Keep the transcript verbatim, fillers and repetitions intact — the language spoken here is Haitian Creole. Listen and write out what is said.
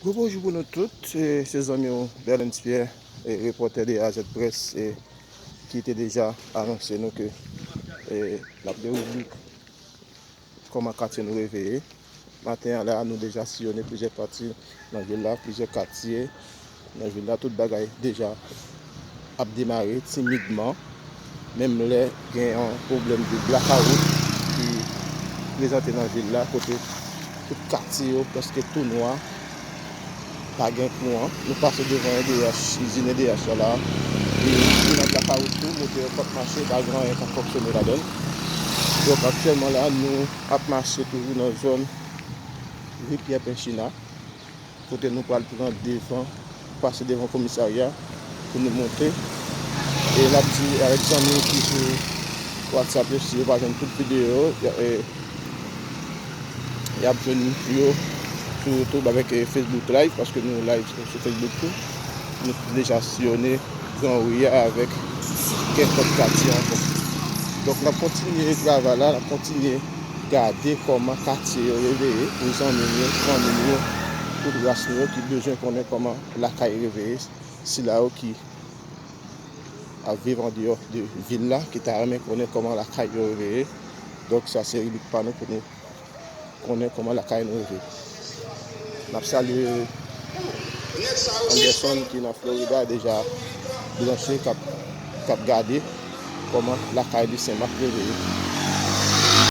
Bon, bonjou pou nou tout. E, se zanmi w Berlens Pierre, e, repòtè de A Z Press, e, ki te deja anonse nou ke, e, n ap gen ribrik Kòman katye nou reveye. Maten an la, nou deja siyone plizyè pati nan vil la, plizyè katye nan vil la, tout bagay deja ap demare timidman, menm lè gen yon pwoblèm de blakawout ki prezante nan vil la, kote tout katye yo prèske tou nwa, pa gen kouran. Nou pase devan E D H, izin E D H la la, e li nan blakawout tou, motè yo p ap mache, pa gen anyen k ap fonksyone ladan l. Donk, aktyèlman la, nou ap mache toujou nan zòn ri Pyè Penchina, kote nou pral pran devan, pase devan komisarya pou nou monte. E n ap di avèk zanmi ki sou WhatsApp yo, si yo pa jwenn tout videyo yo, y a, e, y ap jwenn yo sou YouTube avèk, e, Facebook Live, paske nou live sou, sou Facebook tou. Nou deja siyone Gran Ri a avèk kèk lòt katye ankò. Donk, n ap kontinye travay la, n ap kontinye gade kòman katye yo reveye pou zanmi nou yo, fanmi nou yo, tout ras nou yo ki bezwen konnen kòman lakay reveye, sila yo ki ap viv andeyò de vil la, ki ta renmen konnen kòman lakay yo reveye. Donk, sa se ribrik pa nou pou nou konnen kòman lakay nou reveye. N ap salye Anderson ki nan Florida deja branche, k ap, k ap gade kòman lakay Lucien Marc reveye.